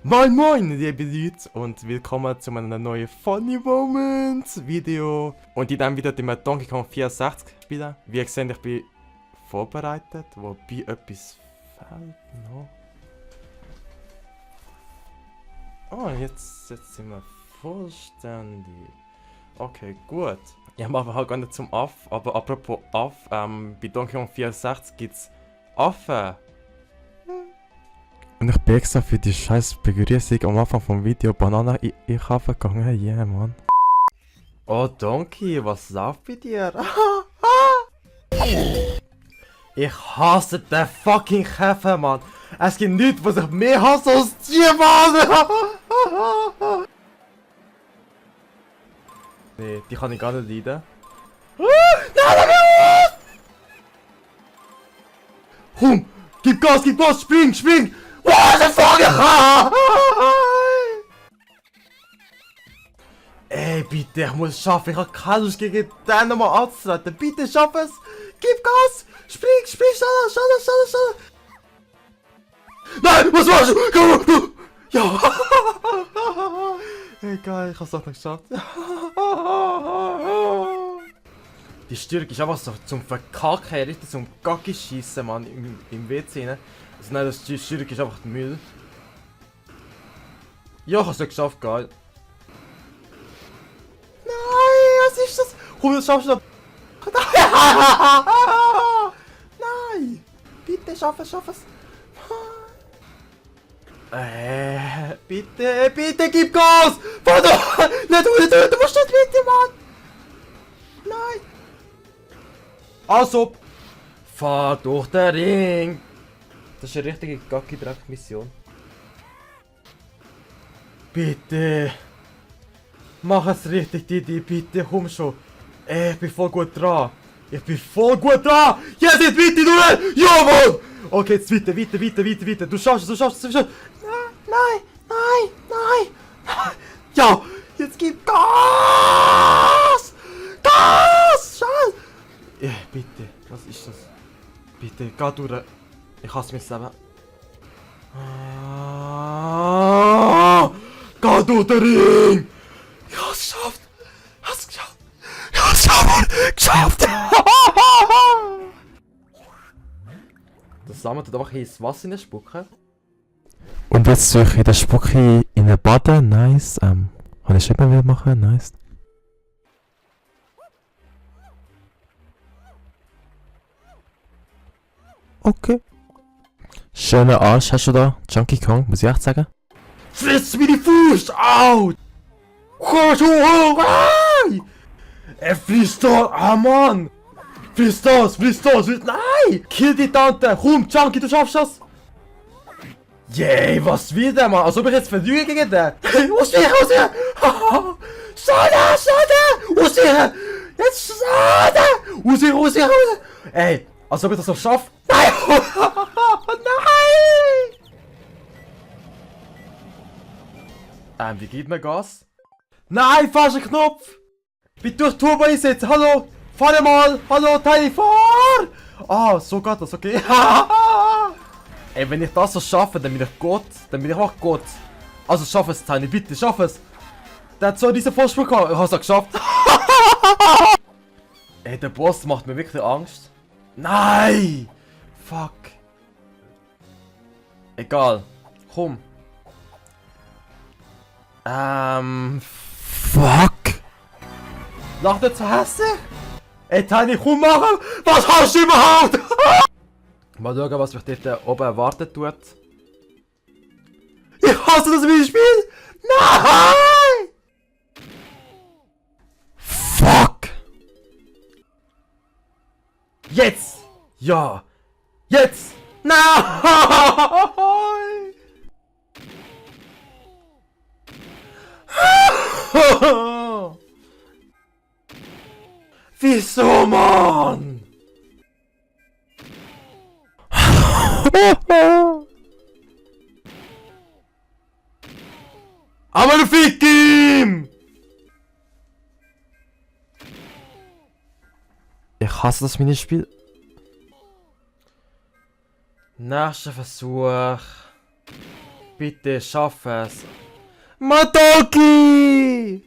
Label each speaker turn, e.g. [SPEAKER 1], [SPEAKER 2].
[SPEAKER 1] Moin moin liebe Leute und willkommen zu einem neuen Funny Moments Video. Und in diesem Video tun wir Donkey Kong 64 spielen. Wie ihr seht, ich bin vorbereitet, wobei etwas fehlt noch. Oh, jetzt sind wir vollständig. Okay, gut. Ich mache halt gar nicht zum Aff, aber apropos Aff, bei Donkey Kong 64 gibt es Affen. Und ich bin extra für die scheiß Begrüßung am Anfang vom Video Banana in Kaffee gegangen. Yeah, Mann. Oh, Donkey, was läuft bei dir? Ich hasse den fucking Käfer, Mann. Es gibt nichts, was ich mehr hasse als die, Mann. Nee, die kann ich gar nicht leiden. Nein, Hum, gib Gas, spring, spring! What the fuck? Ey, bitte, ich muss es schaffen. Ich habe keine Lust gegen den nochmal anzutreten. Bitte, schaff es! Gib Gas! Spring, schneller! Nein, was machst du? Komm! Ja! Egal, ich hab's doch noch geschafft. Die Stärke ist einfach so zum Verkacken, richtig zum Gacki schießen, Mann, im WC, ne? Also nein, die Stärke ist einfach Müll. Ja, ich hab's ja geschafft, geil. Nein, was ist das? Komm, das schaffst du noch. Nein! Bitte, schaff es! Bitte, gib Gas! Warte! Nein, du musst das bitte, Mann! Nein! Also! Fahr durch den Ring! Das ist eine richtige Gacki-Dreck-Mission. Bitte! Mach es richtig, Didi, bitte, komm schon! Ich bin voll gut dran! Jetzt sind bitte, du! Ja, Mann! Okay, jetzt weiter! Du schaffst es! Nein! Ja! Jetzt gib Gas! Scheiße! Bitte, was ist das? Bitte, geh durch! Ich hasse mich selber. Geh durch den Ring! Ich hab's geschafft! Das sammelt einfach ins Wasser in den Spucken. Und jetzt soll ich in der Spucke in den Baden. Nice. Kann ich schon mal wieder machen? Nice. Okay. Schöner Arsch hast du da, Donkey Kong, muss ich echt sagen. Friss mir die Fuß! Au! Er frisst das! Ah, Mann! Friss das! Nein! Kill die Tante! Komm, Chunky, du schaffst das! Yay, was will der, Mann? Als ob ich jetzt verlüge gegen den! Aus hier! Schade! Aus hier! Jetzt schade! Aus hier! Ey, als ob ich das noch schaffe! Nein! Nein! Wie gibt man Gas? Nein, falscher Knopf! Bitte durch Turbo einsetzen, hallo! Fahr mal! Hallo, Tiny, fahr! Ah, so geht das, okay. Ey, wenn ich das so schaffe, dann bin ich Gott. Dann bin ich auch Gott. Also schaff es, Tiny, bitte, schaff es! Der hat so diesen Vorsprung gehabt, ich hab's auch geschafft. Ey, der Boss macht mir wirklich Angst. Nein! Fuck. Egal. Komm. Fuck. Lacht er zu hässlich? Ey, Tiny, komm machen! Was hast du überhaupt? Mal schauen, was mich dort oben erwartet tut. Ich hasse das Videospiel! Nein! Fuck! Jetzt! Ja! Jetzt! Nein! Wieso, Mann? Aber du fick ihm! Ich hasse das Minispiel. Nächster Versuch. Bitte schaff es. Madoki!